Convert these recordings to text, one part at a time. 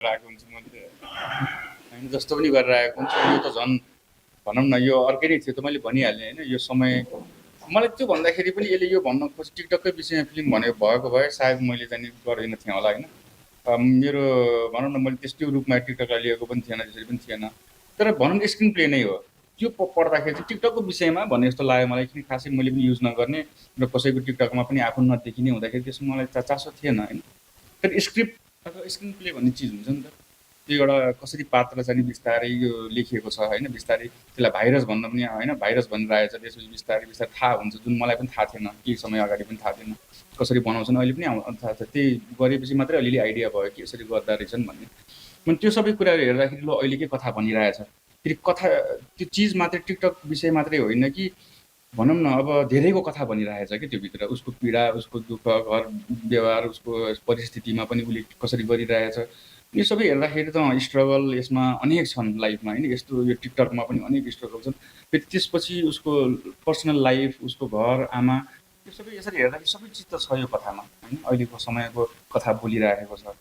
आएको हुन्छु मैले होइन, जस्तो पनि गरेर आएको हुन्छु। यो त झन् भनौँ न, यो अर्कै नै थियो त, मैले भनिहालेँ होइन। यो समय मलाई त्यो भन्दाखेरि पनि यसले यो भन्न खोज टिकटककै विषयमा फिल्म भनेको भएको भए सायद मैले चाहिँ गर्दैन थिएँ होला होइन। मेरो भनौँ न, मैले त्यस्तो रूपमा टिकटकलाई लिएको पनि थिएन, त्यसरी पनि थिएन। तर भनौँ न स्क्रिन प्ले नै हो त्यो। पढ्दाखेरि चाहिँ टिकटकको विषयमा भन्ने जस्तो लाग्यो मलाई, किन खासै मैले पनि युज नगर्ने र कसैको टिकटकमा पनि आफू नदेखिने हुँदाखेरि त्यसमा मलाई चासो थिएन होइन। तर स्क्रिप्ट अथवा स्क्रिन प्ले भन्ने चिज हुन्छ नि त, त्यो एउटा कसरी पात्र चाहिँ बिस्तारै यो लेखिएको छ होइन, बिस्तारै त्यसलाई भाइरस भन्न पनि होइन, भाइरस भनिरहेको छ। त्यसपछि बिस्तारै बिस्तारै थाहा हुन्छ, जुन मलाई पनि थाहा थिएन, केही समय अगाडि पनि थाहा थिएन कसरी बनाउँछन्। अहिले पनि थाहा छ, त्यही गरेपछि मात्रै अलिअलि आइडिया भयो कि यसरी गर्दा रहेछन् भन्ने। अनि त्यो सबै कुराहरू हेर्दाखेरि ल अहिले के कथा भनिरहेछ, फेरि कथा त्यो चिज मात्रै टिकटक विषय मात्रै होइन कि भनौँ न, अब धेरैको कथा भनिरहेछ कि त्योभित्र। उसको पीडा, उसको दुःख, घर व्यवहार, उसको परिस्थितिमा पनि उसले कसरी गरिरहेछ, यो सबै हेर्दाखेरि त स्ट्रगल यसमा अनेक छन् लाइफमा होइन। यस्तो यो टिकटकमा पनि अनेक स्ट्रगल छन्। फेरि त्यसपछि उसको पर्सनल लाइफ, उसको घर आमा, यो सबै यसरी हेर्दाखेरि सबै चिज त छ यो कथामा होइन। अहिलेको समयको कथा बोलिरहेको छ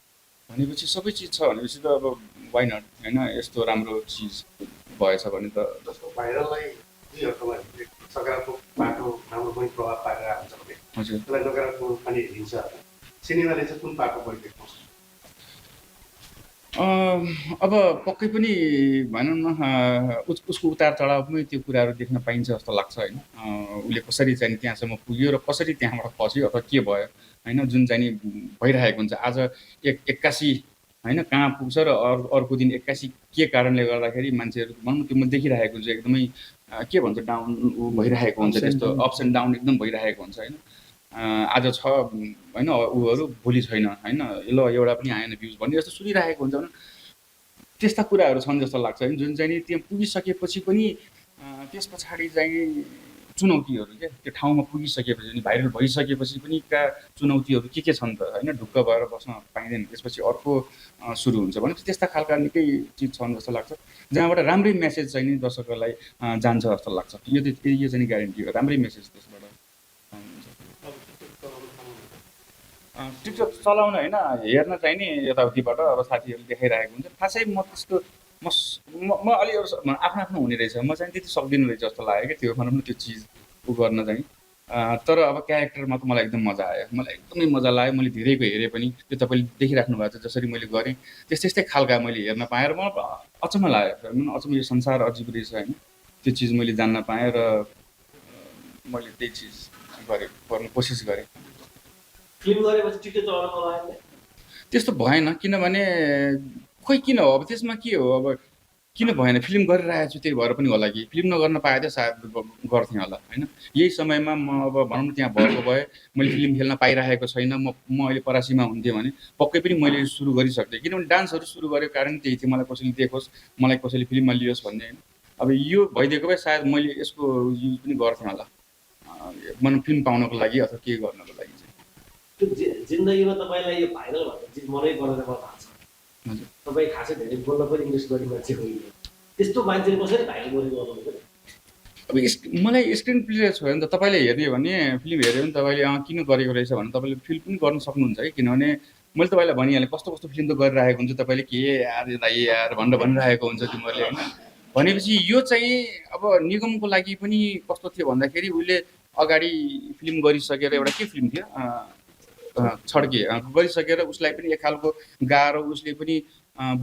भनेपछि सबै चिज छ भनेपछि त अब वाइ नट होइन, यस्तो राम्रो चिज भएछ भने त। जस्तो भाइरललाई दुई अर्थमा हेर्ने, सकारात्मक बाटो राम्रो पनि प्रभाव पारेर हुन्छ भने हजुर, त्यसलाई नकारात्मक पनि हेरिन्छ। सिनेमाले चाहिँ कुन बाटो पनि देखाउँछ? अब पक्कै पनि भनौँ न, उसको उतार चढाव पनि त्यो कुराहरू देख्न पाइन्छ जस्तो लाग्छ होइन। उसले कसरी चाहिँ त्यहाँसम्म पुग्यो र कसरी त्यहाँबाट खस्यो अथवा के भयो होइन, जुन चाहिँ भइरहेको हुन्छ आज एक्कासी होइन, कहाँ पुग्छ र अर्को दिन एक्कासी के कारणले गर्दाखेरि मान्छेहरू भनौँ त्यो म देखिरहेको हुन्छ एकदमै के भन्छ, डाउन भइरहेको हुन्छ, त्यस्तो अप्स एन्ड डाउन एकदम भइरहेको हुन्छ होइन। आज छ होइन ऊहरू, भोलि छैन होइन, ल एउटा पनि आएन भ्युज भन्ने जस्तो सुनिरहेको हुन्छ भने त्यस्ता कुराहरू छन् जस्तो लाग्छ होइन। जुन चाहिँ त्यहाँ पुगिसकेपछि पनि त्यस पछाडि चाहिँ चुनौतीहरू क्या, त्यो ठाउँमा पुगिसकेपछि, भाइरल भइसकेपछि पनि का चुनौतीहरू के छन् त होइन। ढुक्क भएर बस्न पाइँदैन, त्यसपछि अर्को सुरु हुन्छ भनेपछि त्यस्ता खालका निकै चिज छन् जस्तो लाग्छ, जहाँबाट राम्रै मेसेज चाहिँ नि दर्शकहरूलाई जान्छ जस्तो लाग्छ। यो चाहिँ ग्यारेन्टी हो, राम्रै मेसेज त्यसबाट टिकटक चलाउन होइन, हेर्न चाहिँ नि यताउतिबाट अब साथीहरूले देखाइरहेको हुन्छ। खासै म त्यस्तो म अलि आफ्नो आफ्नो हुने रहेछ, म चाहिँ त्यति सक्दिनँ रहेछ जस्तो लाग्यो कि त्यो भनौँ न त्यो चिज उ गर्न चाहिँ। तर अब क्यारेक्टरमा त मलाई एकदम मजा आयो, मलाई एकदमै मजा लाग्यो। मैले धेरैको हेरेँ पनि, त्यो तपाईँले देखिराख्नु भएको छ जसरी मैले गरेँ त्यस्तै खालका मैले हेर्न पाएँ र मलाई अचम्म लाग्यो। अचम्म, यो संसार अजीब रहेछ होइन, त्यो चिज मैले जान्न पाएँ र मैले त्यही चिज गर्न कोसिस गरेँ। फिल्म गरेपछि टिकटक चलाउन लगाएन? त्यस्तो भएन, किनभने खोइ किन हो अब त्यसमा के हो, अब किन भएन, फिल्म गरिरहेको छु त्यही भएर पनि होला कि। फिल्म नगर्न पाए त सायद गर्थेँ होला होइन। यही समयमा म अब भनौँ न त्यहाँ भएको भए, मैले फिल्म खेल्न पाइरहेको छैन, म अहिले परासीमा हुन्थेँ भने पक्कै पनि मैले सुरु गरिसक्थेँ। किनभने डान्सहरू सुरु गरेको कारण त्यही थियो, मलाई कसैले देखोस्, मलाई कसैले फिल्ममा लियोस् भन्ने होइन। अब यो भइदिएको भए सायद मैले यसको युज पनि गर्थेँ होला, मतलब फिल्म पाउनको लागि अथवा के गर्नको लागि चाहिँ। त्यो जिन्दगीमा तपाईँलाई यो भाइरल भन्ने चिज मनै पर्दैन, मलाई थाहा छ। हजुर, तपाईँ खासै धेरै बोल्न पनि इङ्ग्लिस गर्ने मान्छे होइन, त्यस्तो मान्छेले कसरी भाइरल गरेको गर्नुहुन्छ? अब मलाई स्क्रिन प्ले छोडेर नि त तपाईँले हेर्ने भने फिल्म हेऱ्यो भने तपाईँले किन गरेको रहेछ भने तपाईँले फिल पनि गर्न सक्नुहुन्छ है। किनभने मैले तपाईँलाई भनिहालेँ कस्तो कस्तो फिल्म त गरिरहेको हुन्छ, तपाईँले के यार दाइ यार भनेर भनिरहेको हुन्छ तिमीहरूले होइन। भनेपछि यो चाहिँ अब निगमको लागि पनि कस्तो थियो भन्दाखेरि उसले अगाडि फिल्म गरिसकेर, एउटा के फिल्म थियो छड्के गरिसकेर उसलाई पनि एक खालको गाह्रो, उसले पनि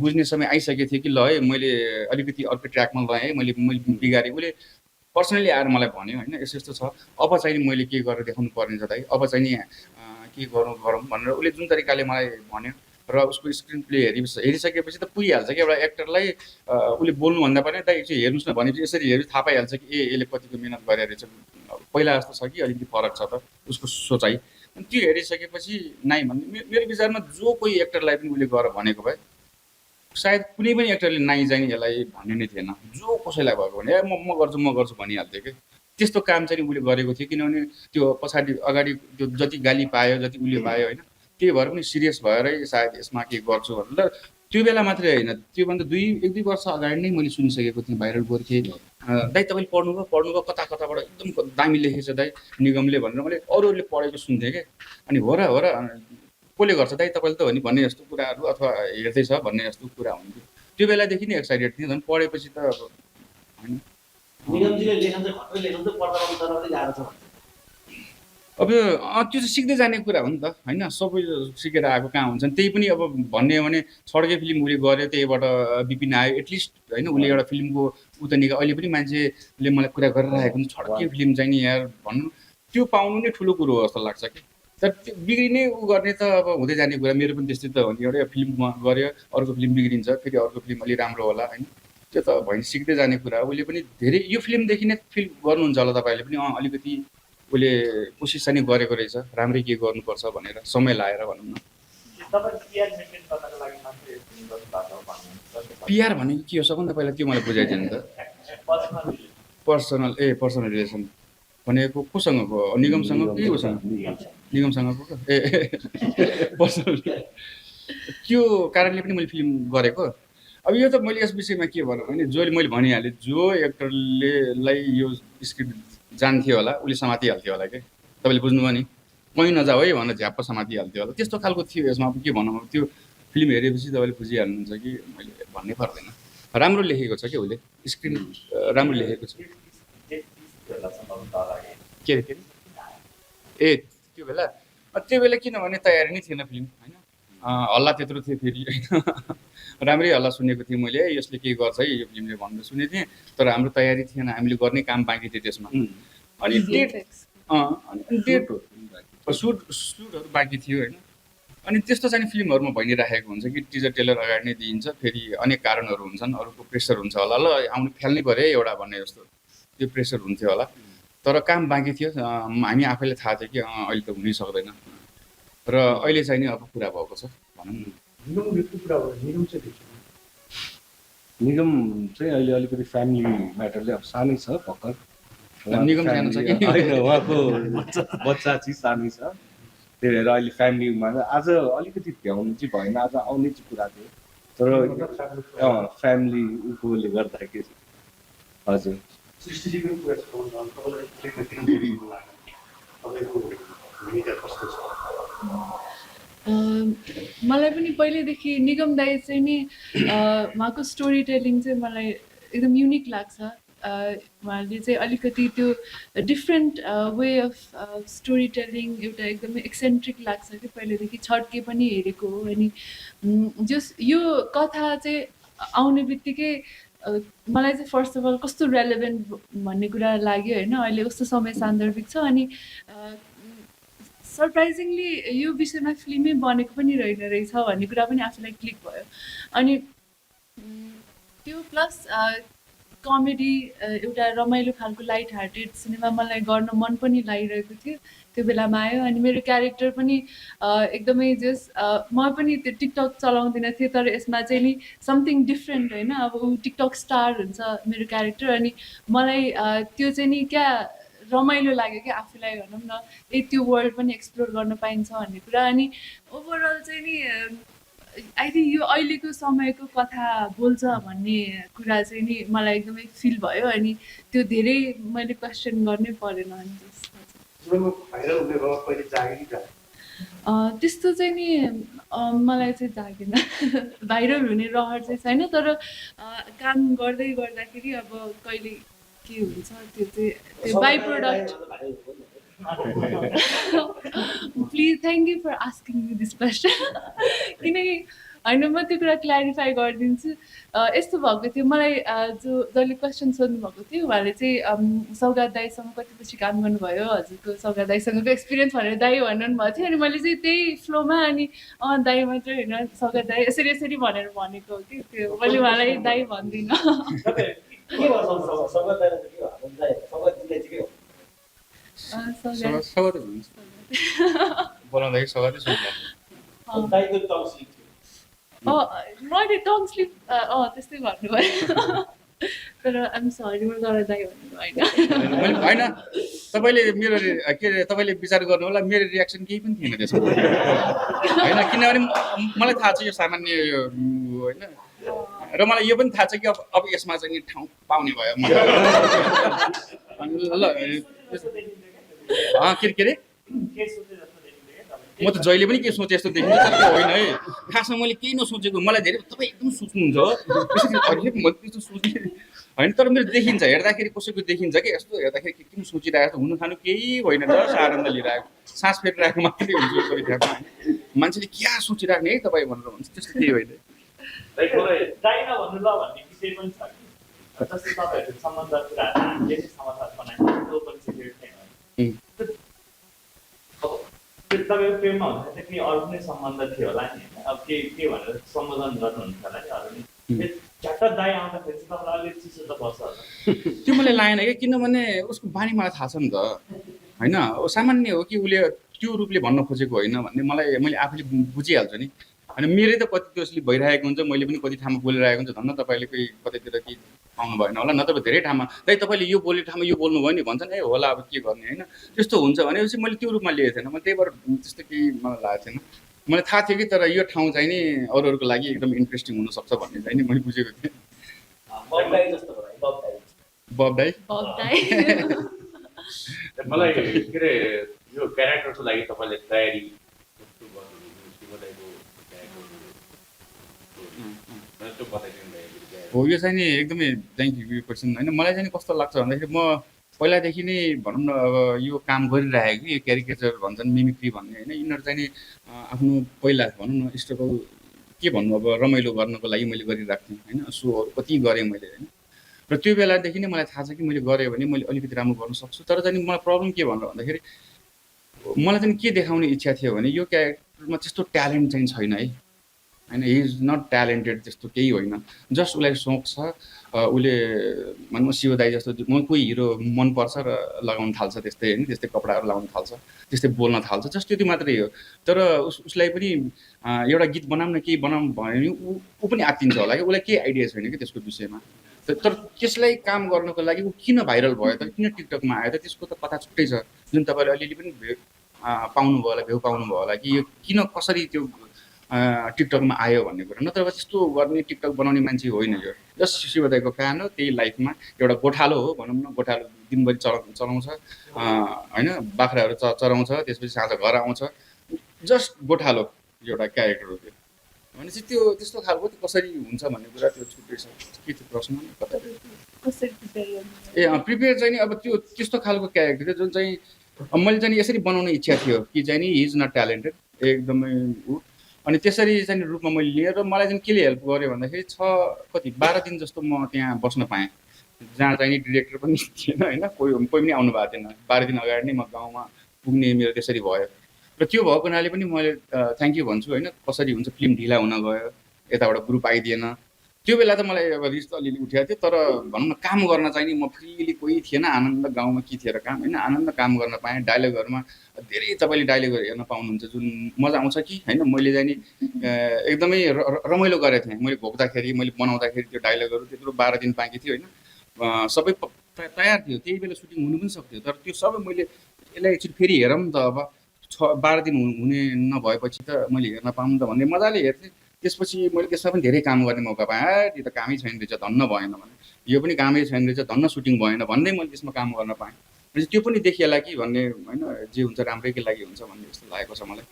बुझ्ने समय आइसकेको थियो कि ल है मैले अलिकति अर्को ट्र्याकमा लगाएँ है, मैले बिगारेँ। उसले पर्सनली आएर मलाई भन्यो होइन, यस्तो यस्तो छ, अब चाहिँ मैले के गरेर देखाउनु पर्ने छ दाइ, अब चाहिँ नि के गरौँ भनेर उसले जुन तरिकाले मलाई भन्यो। र उसको स्क्रिन प्ले हेरिसकेपछि त पुगिहाल्छ कि एउटा एक्टरलाई। उसले बोल्नुभन्दा पनि दाइ चाहिँ हेर्नुहोस् न भनेपछि यसरी हेर्नु थाहा पाइहाल्छ कि यसले कतिको मिहिनेत गरेर रहेछ, पहिला जस्तो छ कि अलिकति फरक छ त उसको सोचाइ। अनि त्यो हेरिसकेपछि नाइ भन्ने मेरो विचारमा जो कोही एक्टरलाई पनि उसले गएर भनेको भए सायद कुनै पनि एक्टरले नाइ चाहिँ यसलाई भन्ने नै थिएन। जो कसैलाई भएको भने म गर्छु भनिहाल्थ्यो कि। त्यस्तो काम चाहिँ उसले गरेको थियो, किनभने त्यो पछाडि अगाडि त्यो जति गाली पायो, जति उसले पायो होइन, त्यही भएर पनि सिरियस भएरै सायद यसमा के गर्छु भनेर। त्यो बेला मात्रै होइन, त्योभन्दा एक दुई वर्ष अगाडि नै मैले सुनिसकेको थिएँ भाइरल गोर्खे दाइ तपाईँले पढ्नुभयो कताबाट एकदम दामी लेखेछ दाइ निगमले भनेर मैले अरूहरूले पढेको सुन्थेँ क्या। अनि हो र कसले गर्छ दाइ तपाईँले त हो नि भन्ने जस्तो कुराहरू अथवा हेर्दैछ भन्ने जस्तो कुरा हुन्थ्यो त्यो बेलादेखि नै एक्साइटेड थिएँ झन् पढेपछि त अब होइन निगमजीले लेखन चाहिँ घट्टै लेख्नु त पर्दामा उतार्दै गाह्रो छ भन्छ। अब त्यो चाहिँ सिक्दै जाने कुरा हो नि त होइन सबै सिकेर आएको कहाँ हुन्छन् त्यही पनि अब भन्ने हो भने छड्के फिल्म उसले गऱ्यो त्यहीबाट बिपिन आयो एटलिस्ट होइन उसले एउटा फिल्मको उ त निका अहिले पनि मान्छेले मलाई कुरा गरिरहेको हुन्छ छड्के फिल्म चाहिँ नि यार भन्नु त्यो पाउनु नै ठुलो कुरो हो जस्तो लाग्छ कि तर त्यो बिग्रिने उ गर्ने त अब हुँदै जाने कुरा मेरो पनि त्यस्तै त हो नि एउटा फिल्म गऱ्यो अर्को फिल्म बिग्रिन्छ फेरि अर्को फिल्म अलि राम्रो होला होइन त्यो त भयो सिक्दै जाने कुरा हो उसले पनि धेरै यो फिल्मदेखि नै फिल गर्नुहुन्छ होला तपाईँहरूले पनि अलिकति उसले कोसिस चाहिँ गरेको रहेछ राम्रै के गर्नुपर्छ भनेर समय लाएर भनौँ न पिआर भनेको के हो सबभन्दा पहिला त्यो मलाई बुझाइदिनु त पर्सनल रिलेसन भनेको कोसँगको निगमसँग के उसँग निगमसँगको पर्सनल त्यो कारणले पनि मैले फिल्म गरेको अब यो त मैले यस विषयमा के भनौँ भने जसले मैले भनिहालेँ जो एक्टरलाई यो स्क्रिप्ट जान्थ्यो होला उसले समातिहाल्थ्यो होला कि तपाईँले बुझ्नुभयो नि कहीँ नजाऊ है भनेर झ्याप्प समातिहाल्थ्यो होला त्यस्तो खालको थियो यसमा अब के भनौँ अब त्यो फिल्म हेरेपछि तपाईँले बुझिहाल्नुहुन्छ कि मैले भन्नै पर्दैन राम्रो लेखेको छ कि उसले स्क्रिप्ट राम्रो लेखेको छ के अरे ए त्यो बेला किनभने तयारी नै थिएन फिल्म होइन हल्ला त्यत्रो थियो फेरि होइन राम्रै हल्ला सुनेको थिएँ मैले यसले के गर्छ है यो फिल्मले भनेर सुनेको थिएँ तर हाम्रो तयारी थिएन हामीले गर्ने काम बाँकी थियो त्यसमा अनि सुटहरू बाँकी थियो होइन अनि त्यस्तो चाहिँ फिल्महरूमा भइ नै राखेको हुन्छ कि टिजर टेलर अगाडि नै दिइन्छ फेरि अनेक कारणहरू हुन्छन् अरूको प्रेसर हुन्छ होला ल आउनु फ्याल्नै पऱ्यो है एउटा भन्ने जस्तो त्यो प्रेसर हुन्थ्यो होला तर काम बाँकी थियो हामी आफैले थाहा थियो कि अहिले त हुनै सक्दैन र अहिले चाहिँ नि अब कुरा भएको छ भनौँ न निगम चाहिँ अहिले अलिकति फ्यामिली म्याटरले अब सानै छ भर्खर निगम सानो छ कि होइन उहाँको बच्चा चाहिँ सानै छ त्यही भएर अहिले फ्यामिलीमा आज अलिकति भ्याउनु चाहिँ भएन आज आउने चाहिँ कुरा थियो तर फ्यामिली उकोले गर्दाखेरि हजुर मलाई पनि पहिल्यैदेखि निगम दाई चाहिँ नि उहाँको स्टोरी टेलिङ चाहिँ मलाई एकदम युनिक लाग्छ उहाँले चाहिँ अलिकति त्यो different way of story telling एउटा एकदमै एक्सेन्ट्रिक लाग्छ कि पहिलेदेखि छड्के पनि हेरेको हो अनि जस यो कथा चाहिँ आउने बित्तिकै मलाई चाहिँ फर्स्ट अफ अल कस्तो रेलेभेन्ट भन्ने कुरा लाग्यो होइन अहिले कस्तो समय सान्दर्भिक छ अनि सरप्राइजिङली यो विषयमा फिल्मै बनेको पनि रहेछ भन्ने कुरा पनि आफूलाई क्लिक भयो अनि त्यो प्लस कमेडी एउटा रमाइलो खालको लाइट हार्टेड सिनेमा मलाई गर्न मन पनि लागिरहेको थियो त्यो बेलामा आयो अनि मेरो क्यारेक्टर पनि एकदमै म पनि त्यो टिकटक चलाउँदिनँ थिएँ तर यसमा चाहिँ नि समथिङ डिफ्रेन्ट होइन अब ऊ टिकटक स्टार हुन्छ मेरो क्यारेक्टर अनि मलाई त्यो चाहिँ नि क्या रमाइलो लाग्यो क्या आफूलाई भनौँ न त्यो वर्ल्ड पनि एक्सप्लोर गर्न पाइन्छ भन्ने कुरा अनि ओभरअल चाहिँ नि आई थिङ्क यो अहिलेको समयको कथा बोल्छ भन्ने कुरा चाहिँ नि मलाई एकदमै फिल भयो अनि त्यो धेरै मैले क्वेसन गर्नै परेन अनि त्यस्तो चाहिँ नि मलाई चाहिँ जागेन भाइरल हुने रहर चाहिँ छैन तर काम गर्दै गर्दाखेरि अब कहिले के हुन्छ त्यो चाहिँ त्यो by product please thank you for asking me this question किनकि होइन म त्यो कुरा क्ल्यारिफाई गरिदिन्छु यस्तो भएको थियो मलाई जसले क्वेसन सोध्नु भएको थियो उहाँले चाहिँ सौगात दाईसँग कति पछि काम गर्नुभयो हजुरको सौगात दाईसँगको एक्सपिरियन्स भनेर दाई भन्नु भएको थियो अनि मैले चाहिँ त्यही फ्लोमा अनि दाई मात्रै होइन सौगात दाई यसरी भनेर भनेको हो कि त्यो मैले उहाँलाई दाई भन्दिनँ बोलाउँदाखेरि सौगातै सुन्नु मैले टङ स्लिप त्यस्तै भन्नुभयो तर आइम सरी म तर दाइ भन्नु होइन होइन तपाईँले मेरो के अरे तपाईँले विचार गर्नु होला मेरो रियाक्सन केही पनि थिएन त्यसमा होइन किनभने मलाई थाहा छ यो सामान्य यो होइन र मलाई यो पनि थाहा छ कि अब यसमा चाहिँ ठाउँ पाउने भयो ल के अरे म त जहिले पनि के सोचे जस्तो देखिन्छ तर त्यो होइन है खासमा मैले केही नसोचेको मलाई धेरै तपाईँ एकदम सोच्नुहुन्छ त्यसरी अहिले म त्यस्तो सोचे होइन तर मेरो देखिन्छ हेर्दाखेरि कसैको देखिन्छ कि यस्तो हेर्दाखेरि के सोचिरहेको हुनु खानु केही होइन जस्ट आनन्द लिइरहेको सास फेरिरहेको मात्रै हुन्छ यो परीक्षामा होइन मान्छेले क्या सोचिराख्ने है तपाईँ भनेर भन्छ त्यस्तो केही होइन चाहिन भन्नु ल भन्ने विषय पनि छ कि जस्तै तपाईँहरूको सम्बन्ध कुराहरू हामीले चाहिँ समाचार बनाएको त्यो पनि सिक्रेट छैन अब त्यो तपाईँको प्रेममा हुँदाखेरि चाहिँ केही अरू कुनै सम्बन्ध थियो होला नि होइन अब के भनेर सम्बोधन गर्नुहुन्छ होला नि अरूले झट्ट दाइ आउँदाखेरि चाहिँ तपाईँलाई अलिक चिसो त पर्छ होला त्यो मलाई लागेन क्या किनभने उसको बानी मलाई थाहा छ नि त होइन सामान्य हो कि उसले त्यो रूपले भन्न खोजेको होइन भन्ने मैले आफूले बुझिहाल्छु नि होइन मेरै त कति त्यसले भइरहेको हुन्छ मैले पनि कति ठाउँमा बोलिरहेको हुन्छ धन्न तपाईँले कोही कतैतिर कि पाउनु भएन होला नत्र धेरै ठाउँमा दाइ तपाईँले यो बोल्ने ठाउँमा यो बोल्नुभयो नि भन्छन् ए होला अब के गर्ने होइन त्यस्तो हुन्छ भनेपछि मैले त्यो रूपमा लिएको थिएन मैले त्यही भएर त्यस्तो केही मलाई लागेको थिएन मलाई थाहा थियो कि तर यो ठाउँ चाहिँ नि अरूहरूको लागि एकदम इन्ट्रेस्टिङ हुनसक्छ भन्ने चाहिँ नि मैले बुझेको थिएँ बब्दाई जस्तो भयो बब्दाई बब दाइ मलाई के अरे यो क्यारेक्टरको लागि तपाईँले तयारी कस्तो गर्नुहुन्छ शिवदाईको क्यारेक्टर त्यो बताइदिनु भएको हो यो चाहिँ नि एकदमै थ्याङ्क यू यो क्वेसन होइन मलाई चाहिँ नि कस्तो लाग्छ भन्दाखेरि म पहिलादेखि नै भनौँ न अब यो काम गरिरहेको कि यो क्यारिकेचर भन्छन् मिमिक्री भन्ने होइन यिनीहरू चाहिँ नि आफ्नो पहिला भनौँ न स्ट्रगल के भन्नु अब रमाइलो गर्नको लागि मैले गरिरहेको थिएँ होइन सोहरू कति गरेँ मैले होइन र त्यो बेलादेखि नै मलाई थाहा छ कि मैले गरेँ भने मैले अलिकति राम्रो गर्न सक्छु तर चाहिँ मलाई प्रब्लम के भनेर भन्दाखेरि मलाई चाहिँ के देखाउने इच्छा थियो भने यो क्यारेक्टरमा त्यस्तो ट्यालेन्ट चाहिँ छैन है होइन हि इज नट ट्यालेन्टेड त्यस्तो केही होइन जस्ट उसलाई सोख छ उसले भनौँ शिवदाई जस्तो म कोही हिरो मनपर्छ र लगाउन थाल्छ त्यस्तै होइन त्यस्तै कपडाहरू लगाउन थाल्छ त्यस्तै बोल्न थाल्छ जस्ट त्यति मात्रै हो तर उसलाई पनि एउटा गीत बनाऊँ न केही बनाऊँ भने ऊ पनि आत्तिन्छ होला कि उसलाई केही आइडिया छैन कि त्यसको विषयमा तर त्यसलाई काम गर्नको लागि ऊ किन भाइरल भयो त किन टिकटकमा आयो त त्यसको त कथा छुट्टै छ जुन तपाईँले अलिअलि पनि पाउनुभयो होला भ्यू पाउनुभयो होला कि यो किन कसरी त्यो टिकटकमा आयो भन्ने कुरा नत्र त्यस्तो गर्ने टिकटक बनाउने मान्छे होइन यो जस्ट शिवदाईको फ्यान हो त्यही लाइफमा एउटा गोठालो हो भनौँ न गोठालो दिनभरि चलाउँछ होइन बाख्राहरू चराउँछ त्यसपछि साँझ घर आउँछ जस्ट गोठालो एउटा क्यारेक्टर हो त्यो भनेपछि त्यो त्यस्तो खालको कसरी हुन्छ भन्ने कुरा त्यो छुट्टै छ के थियो प्रश्न कता ए प्रिपेयर चाहिँ नि अब त्यो त्यस्तो खालको क्यारेक्टर जुन चाहिँ मैले चाहिँ यसरी बनाउने इच्छा थियो कि चाहिँ नि हि इज नट ट्यालेन्टेड एकदमै ऊ अनि त्यसरी चाहिँ रूपमा मैले लिएँ र मलाई चाहिँ केले हेल्प गर्यो भन्दाखेरि 12 दिन जस्तो म त्यहाँ बस्न पाएँ जहाँ चाहिँ नि डिरेक्टर पनि थिएन होइन कोही पनि आउनु भएको थिएन 12 दिन अगाडि नै म गाउँमा पुग्ने मेरो त्यसरी भयो र त्यो भएको हुनाले पनि मैले थ्याङ्क यू भन्छु होइन कसरी हुन्छ फिल्म ढिला हुन गयो यताबाट ग्रुप आइदिएन त्यो बेला त मलाई अब रिस त अलिअलि उठेको थियो तर भनौँ न काम गर्न चाहिँ नि म फ्रिली कोही थिएन आनन्द गाउँमा के थिएर काम होइन आनन्द काम गर्न पाएँ डायलगहरूमा धेरै तपाईँले डायलगहरू हेर्न पाउनुहुन्छ जुन मजा आउँछ कि होइन मैले चाहिँ नि एकदमै रमाइलो गरेको थिएँ मैले घोक्दाखेरि मैले बनाउँदाखेरि त्यो डायलगहरू त्यत्रो 12 दिन बाँकी थियो होइन सबै तयार थियो त्यही बेला सुटिङ हुनु पनि सक्थ्यो तर त्यो सबै मैले यसलाई एकचोटि फेरि हेरौँ त अब 12 दिन हुने नभएपछि त मैले हेर्न पाऊँ त भन्ने मजाले हेर्थेँ त्यसपछि मैले त्यसमा पनि धेरै काम गर्ने मौका पाएँ यो त कामै छैन रहेछ धन्न भएन भने यो पनि कामै छैन रहेछ धन्न सुटिङ भएन भन्दै मैले त्यसमा काम गर्न पाएँ भनेपछि त्यो पनि देखिएला कि भन्ने होइन जे हुन्छ राम्रैकै लागि हुन्छ भन्ने जस्तो लागेको छ मलाई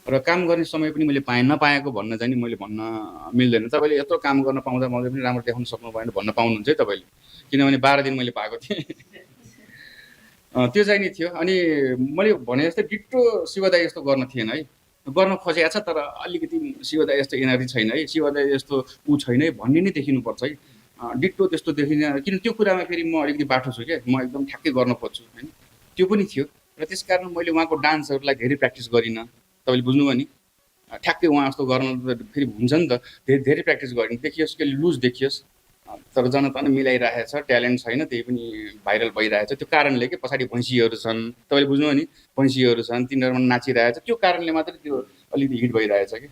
र काम गर्ने समय पनि मैले पाएँ नपाएको भन्न चाहिँ नि मैले भन्न मिल्दैन तपाईँले यत्रो काम गर्न पाउँदा मैले पनि राम्रो देखाउन सक्नु भएन भन्न पाउनुहुन्छ है तपाईँले किनभने 12 दिन मैले पाएको थिएँ त्यो चाहिँ नि थियो अनि मैले भने जस्तै डिट्टो शिवदाई जस्तो गर्न थिएन है गर्न खोजेको छ तर अलिकति शिवदाई जस्तो एनर्जी छैन है शिवदाई जस्तो ऊ छैन है भन्ने नै देखिनुपर्छ है डिट्टो त्यस्तो देखिन किन त्यो कुरामा फेरि म अलिकति बाठो छु क्या म एकदम ठ्याक्कै गर्न खोज्छु होइन त्यो पनि थियो र त्यस कारण मैले उहाँको डान्सहरूलाई धेरै प्र्याक्टिस गरिनँ तपाईँले बुझ्नुभयो नि ठ्याक्कै उहाँ जस्तो गर्न फेरि हुन्छ नि त धेरै प्र्याक्टिस गरिनँ देखियोस् कि लुज देखियोस् तर जनताले मिलाइरहेछ ट्यालेन्ट छैन त्यही पनि भाइरल भइरहेछ त्यो कारणले के पछाडि भैँसीहरू छन् तपाईँले बुझ्नुभयो नि भैँसीहरू छन् तिनीहरूमा नाचिरहेछ त्यो कारणले मात्रै त्यो अलिकति हिट भइरहेछ कि